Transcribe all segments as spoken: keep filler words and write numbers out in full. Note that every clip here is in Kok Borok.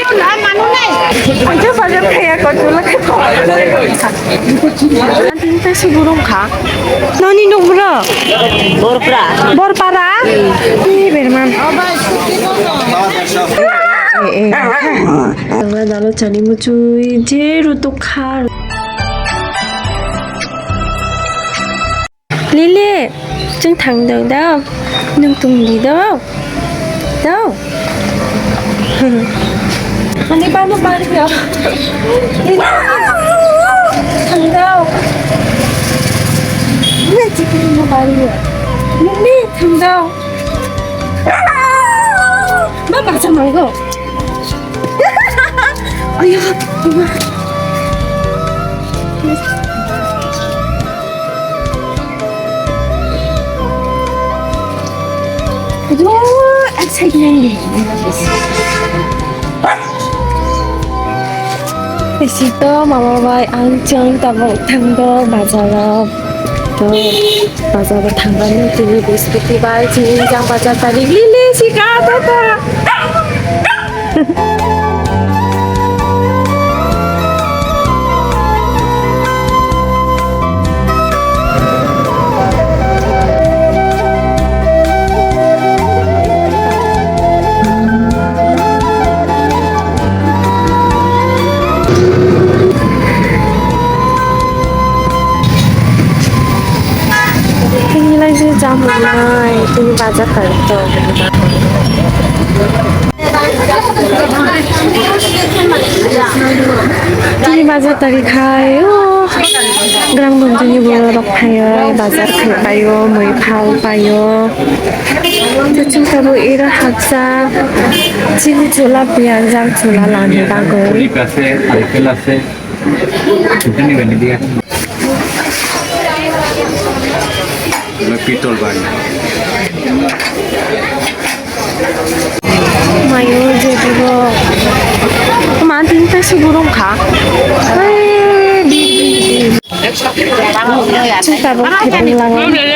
Ang khe bazar khaya ko, chula khe ko. Ang tini ta subu rong kha. Noni nukbro? Borpra. Borpara? Ih, berman. Eh, eh. Ang dalo chani muchui je rutuk kha. Lili, chwng thang dong dong. Nwng tong di dong. Dong. Ani ba no bari yo. Thang dong. Ni chikini no bari yo. Ni thang dong. Ba ba sa mai go. Ayo. Aduh, excitement. Bisi to mama bai ang chwng tabuk thangdo bazaro. To bazaro thangmani tini Brihaspatibar, chini jang bazar tarik lili sika tata. Tini lai je jam nai, tini bazar tarik to. Tini bazar tarik hai, o, gram gonjani borok phaiwi bazar khai paio, mui phal paio. Chuchung tabuk iro haksa chini chwla piyaj jak chwla lani bagwi. Pitol bai. Mayo je bibo. Mantin ta suburung kha. Hei, di, di, di. Chuta bo khibung lango. Hei,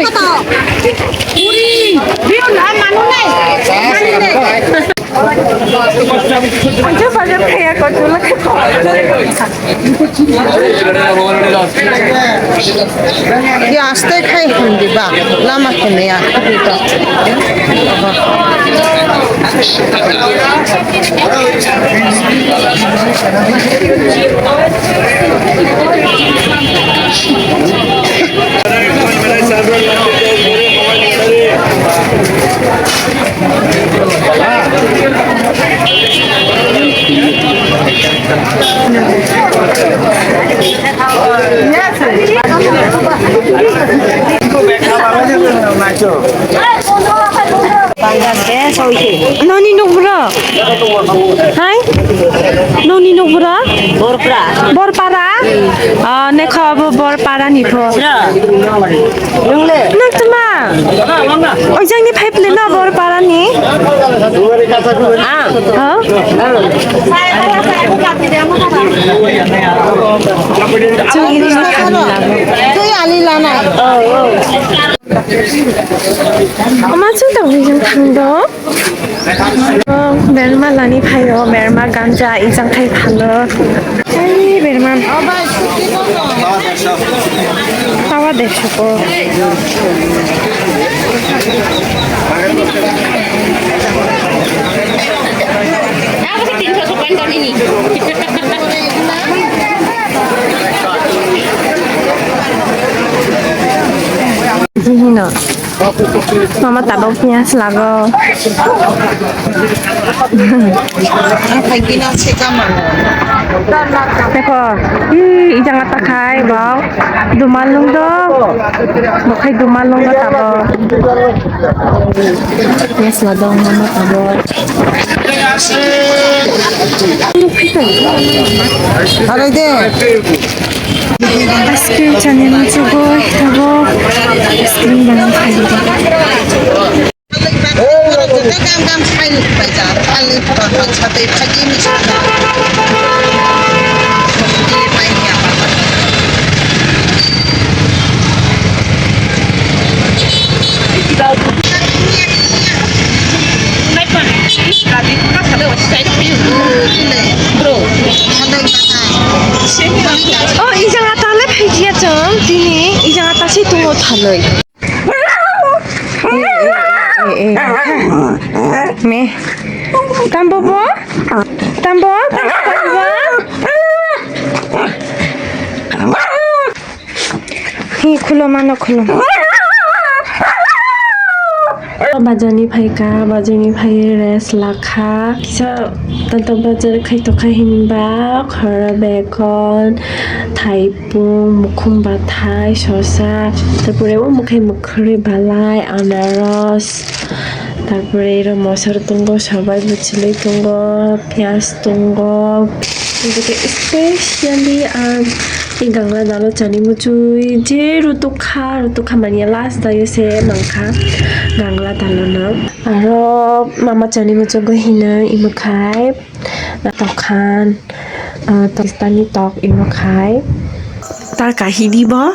bro. Aja bazar khaya ko, chula khe ko. Di aste khai hwn di ba, lama khe maya. Noni nukbro? Hai? Noni nukbro? Borpra. Borpara? Hmm. Ah, nekho abo Borpara ni pho. Sra. Nungle. Nang tma? Oi jang ni phai phle ma Borpara ni? Ah. Ha? Ah. Chwng ini ma kani lago. Twi ali lanai. Oh, oh. Ama chwng tong ni jang thang do. Oh, berma lani phaio, berma ganja ijang khai phalo. Ai, berma. Tawa dersho ko. Hino. Mama tabok piyas lago. Teko, ih, ijang ata khai bo. Dumal lung do. Bo khai dumal lung do tabok. Piyas ladong mama tabok. Arai de. Ice cream chani muchugwi tabok. Ice cream banana khaidi. Thalwi. Eh, eh, eh, eh, eh. Me. Tambo bo? Tambo? Tambo? Hi, khulo mano, khulo. Bazarni phaikha, bazarni phaiwi rest lakha. Kisa tanta bazar khaitokha hinba khoro bekon, thaipung, mukhung bathai, sosa, tarpore o mukhai mukhwrwi balai, anaros, tarpore iro mosor tongo, sabai bwchwlwi tongo, piyaj tongo. Hwnkhe specially ang i gangla dalo chani muchwi je rutuk kha, rutuk kha manya last dayo se mankha gangla dalo no. Aro mama chani muchwi hinwi imo khai tokhan, ah, tistani tok imo khai. Ta kahini bo?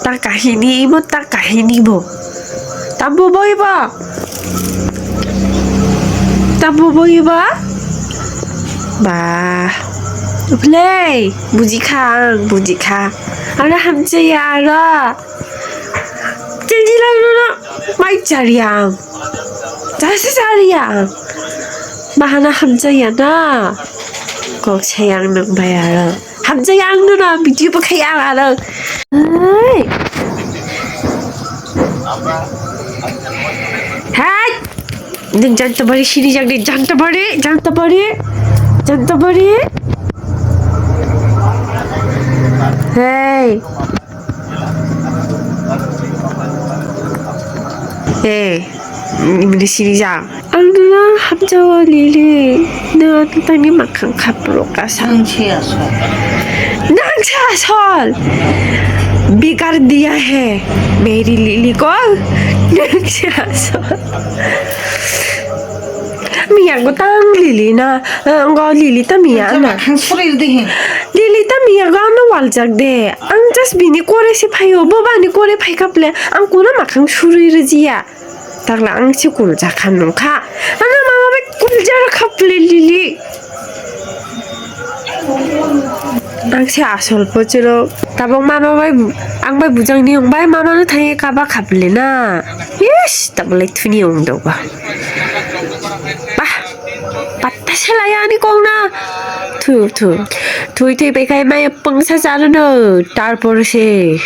Ta kahini bo, ta kahini bo. Tambo boi bo. Tambo boi bo. Ba. Play. Bujikha ang, bujikha. Ara hamchaya ara. Chini lang no no. Mai chari ang. Jasa chari ang. Bahana hamchaya na. Kok sayang nang bayara. Hamjai ang no na video bo khai ang aro. Hai. Hai. Nung janta bari sini jang de janta bari, janta bari. Janta bari. Hey. Eh, ini sini jang. Ang nuna hamjao Lily, nuna tangni makhang khapro kasa. Nang se asol. Nang se asol. Bigar diya hai meri Lily ko. Nang se asol. Miya go tang Lily na, eh, go Lily ta miya na. Makhang suril dihi. Lily ta miya go ano waljak de. Ang just bini kore se phaio, bo bani kore phai kaple. Ang kuna makhang surui rwjiya. Takla ang se kuljakha nungkha. Ano mama bai kuljar kha ple Lily. Ang se asol pochero. Tabok mama bai bu-, ang bai bujang ni ong bai mama no thai kaba kha ple na. Yes, tabok lai thuni ong do ba. Bah, patta se laya ani kong na. Thu, thu. Thui thui bai khai mai pungsa chalo no. Tarpor se.